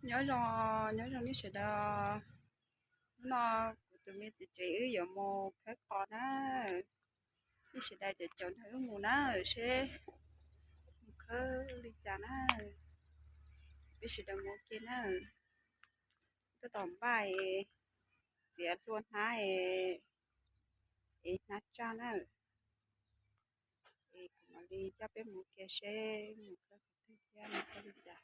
Nyob zoo, nyob zoo nej sawv daws. Hnub no kuv tus me txiv tsev wb yuav mus khawb qos na. Nej sawv daws caum caum nrog wb mus na, seb mus khawb li cas na. Peb sawv daws mus ua ke na. Tab tom npaj es txiav hlua hnab es hnab tsaj na. Es kuv mam li coj peb mus ua ke seb mus khawb qhov twg thiab mus khawb li cas.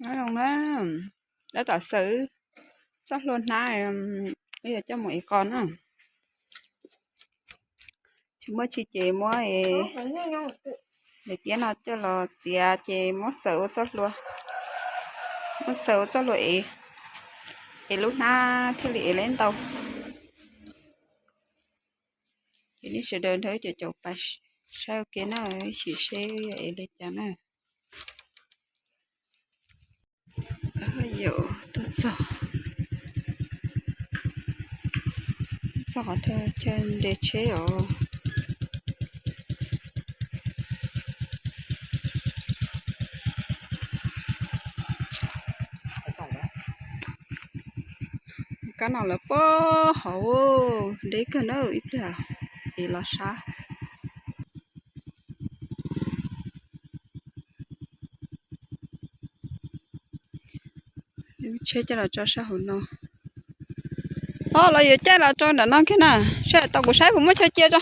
Nyob zoo na, tab tom xaws txoj hlua hnab, wb yuav coj mus ev qos na. Tsis muaj tsi ces muab daim tiab no coj los txiav ces muab xaws ua txoj hlua, muab xaws ua txoj hlua ev, ev lub hnab thiaj li ev leb ntau. Ces nej sawv daws nrog wb caum caum pais saib ua ke na, ib sim seb wb yuav ev li cas na. Yus tuaj txog, txog qhov chaw nres tsheb os. Kab no lawv puag hauv, deb kawg na, ib pliag es los sab. Tsheb coj los tso sab hauv no. Os, los yuav caij los rau nram no kiag na, seb tau kuv saib puas muaj chaw cia tso.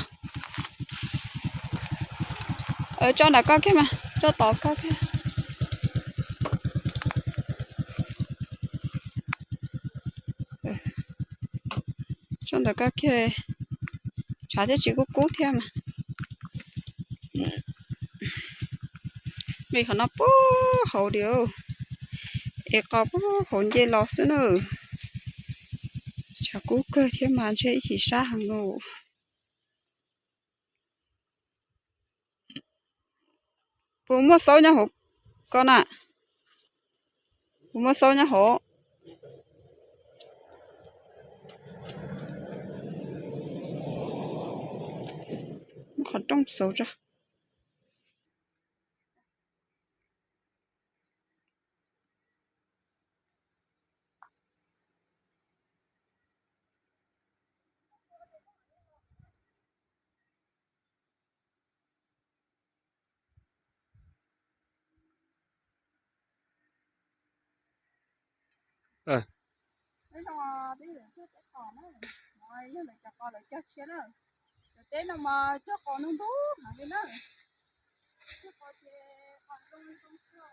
Tso nram ko kiag mas, tso tod ko kiag. Tso ntawm ko kiag, tshav thiab tsis kub kub thiab mas. Nqis qhov no puag hauv diam, es qos puag hauv nce los xwb na. Tshav kub kawg thiab mas ntshe ib chim sab heev lauj. Puas muaj xaub nyob hauv ko na? Puas muaj xaub nyob hauv? Muab qhov rooj xauv tso. Cov teb no mas cog qos ntub ntub heev li na. Cog qos ces qos zoo zoo xwb.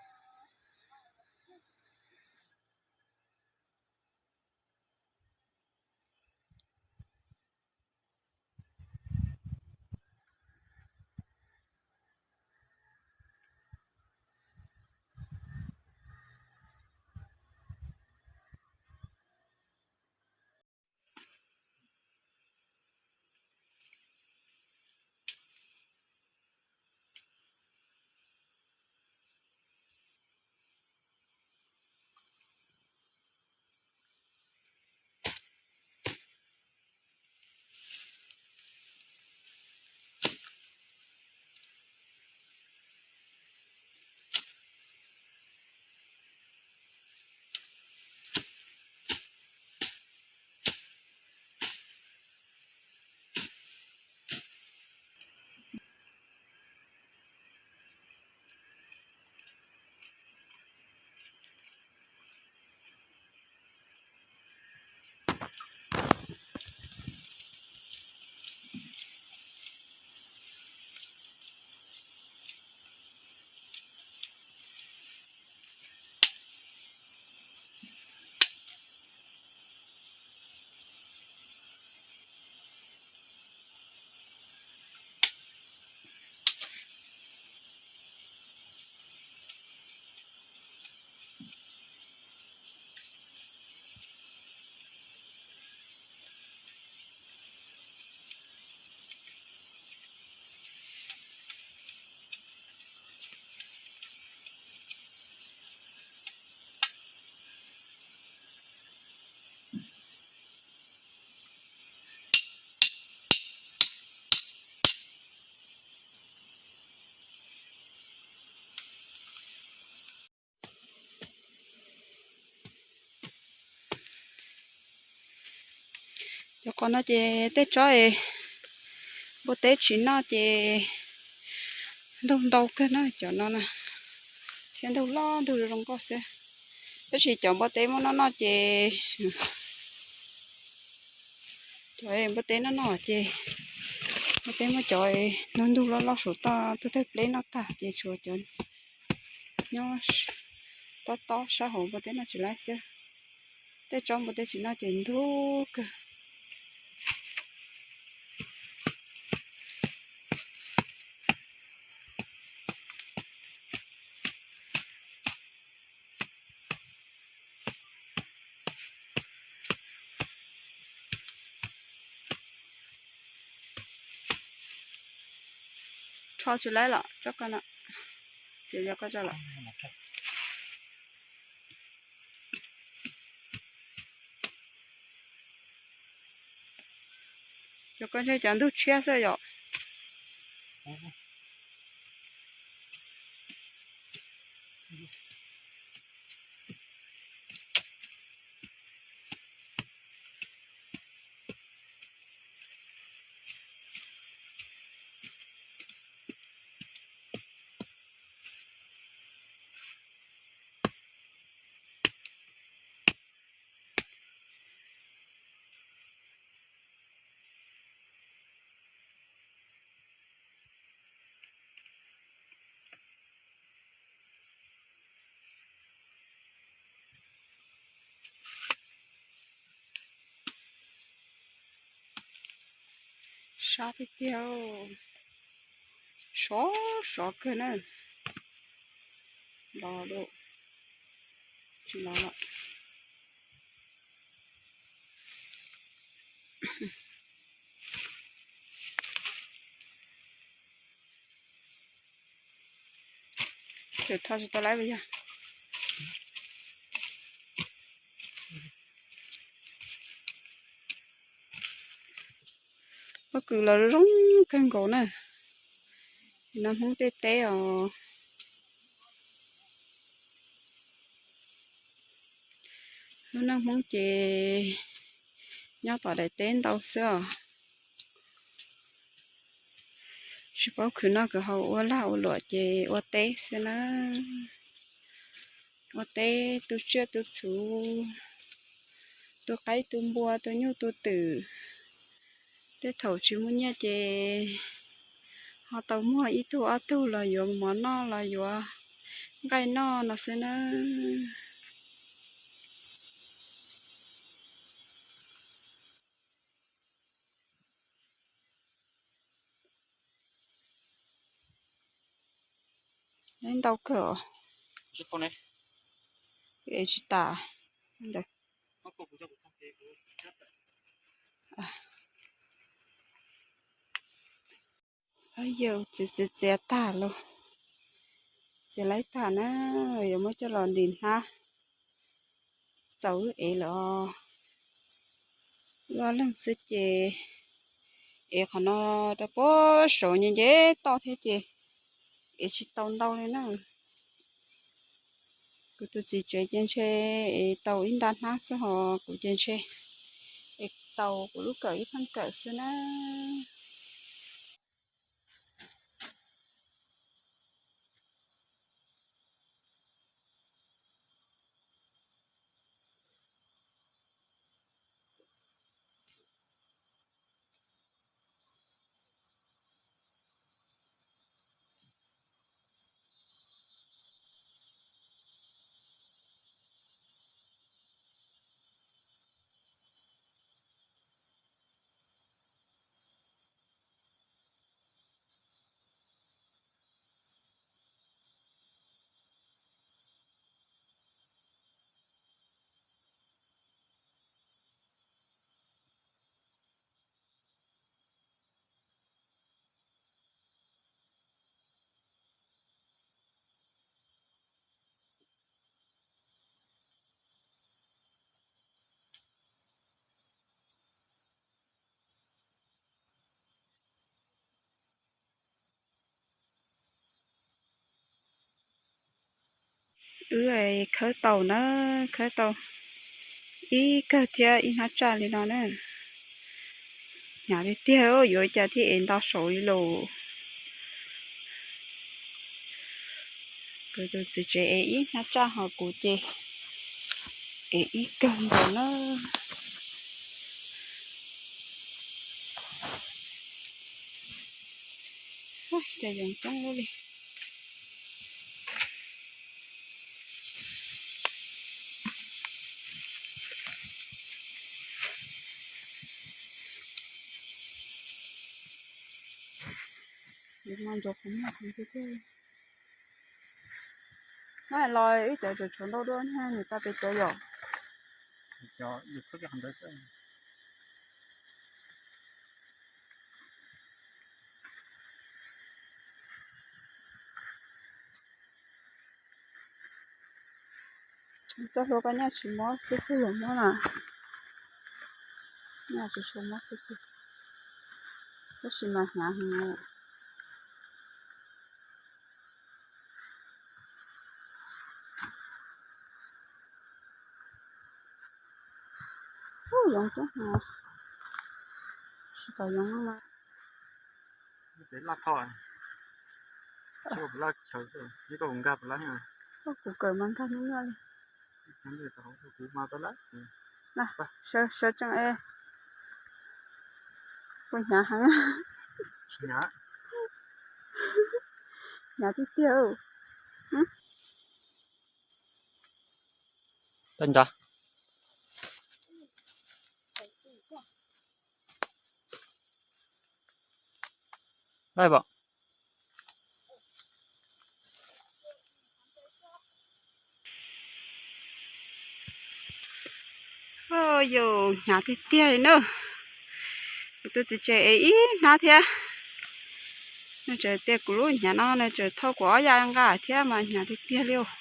Cov qos no ces tej tsob es npua teb tsis noj ces ntug ntau kawg na cov no na, thiab ntug loj ntug zoo nkauj xwb. Tab sis cov npua teb muab noj noj ces, cov npua teb noj noj ces, npua teb muab cov ntug ntug loj loj saum toj tawg pleb noj tag ces tshuav cov nyob tob tob sab hauv npua teb noj tsis laib xwb. Tej tsob npua teb tsis noj ces ntug kawg. Rho tsis laib los tsob ko no, txiav cov ko tso los. Cov ko ntshe cov ntug tshiab xwb yom. Sab tiag tiag, sov sov kawg na. Los lawm, tsis los lawm. Tseem tho tsis tau lawm yog. Pob kws los zoo kawg nkaus na. No Hmoob tej teb os. Lub neej Hmoob ces nyob tom daim teb ntau xwb os. Tsis paub khwv noj khwv haus, ua lag ua luam ces ua teb xwb na. Ua teb tu tsiaj tu txhu, tu qaib tu npua tu nyuj tu twm. Tej thaum tsis muaj nyiaj ces ho tau muag ib tug ob tug los yuav mov noj los yuav nqaij noj no xwb na. Ntau kawg os. Es tsis tas ntawd. Yus txiav txiav txiav tag los, txiav laib tag na, yuav muab coj los ntim hnab txaus wb ev lawm os. Wb ob leeg xwb ces ev qhov no rau puag saud nce nce toj thiab ces ev tsis tau ntau li na. Kuv tus txiv tsev ces ntshe ev tau ib nta hnab xwb, ho kuv ces ntshe ev tau kuv lub kawm ib pheej kawm xwb na. Wb khawb tau na, khawb tau ib kawg thiab ib hnab tsaj li no na. Hnyav tiag tiag, yuav cas thiaj ev nto saud li lauj. Kuv tus txiv tsev ev ib hnab tsaj ho kuv ces ev ib kawg nkaus na. Cas yoov coob li. Mas los ib cov tseem tshuav ntau dua, nws tau peb cov yom. Txoj hlua koj nyaj tsis mob xwb pwg los muab na. Nyaj tsis tshua mob xwb pwg, tab sis mas hnyav heev. Yoov coob heev, tsis tau yoov no. Peb laj kho, laj chaw, ib koj nkag pab lab, koj kuv kawm mas nkag nyuaj nyuaj li. Kuv mas pab lab, sawv tsees es kuv hnyav heev. Hnyav tiag tiag. Tau nco. Yus hnyav tiag tiag li na. Kuv tus txiv tsev ev ib hnab thiab. Nws tseem tias kuv lub hnyav no nws tseem thauj kuv ob yav nqa thiab mas hnyav tiag tiag li os.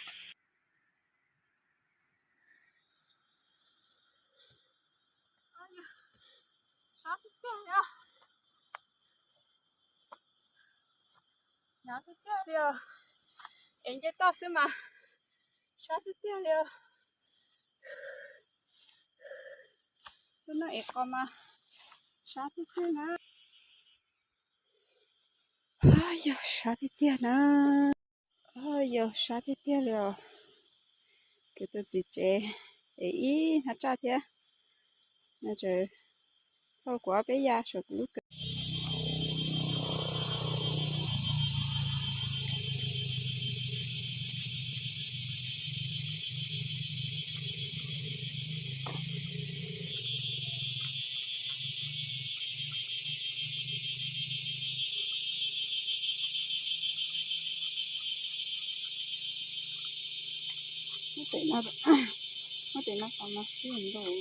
Sab tiag tiag li os. Hnyav tiag tiag li os. Es nce toj xwb mas sab tiag tiag li os. Lub neej es qos mas sab tiag tiag na. Yog sab tiag tiag na. Yog sab tiag tiag li os. Kuv tus txiv tsev ev ib hnab tsaj thiab. Nws tseem thauj kuv ob peb yav saum kuv lub kawm. Muab tes no, muab tes no kom no sib ntau.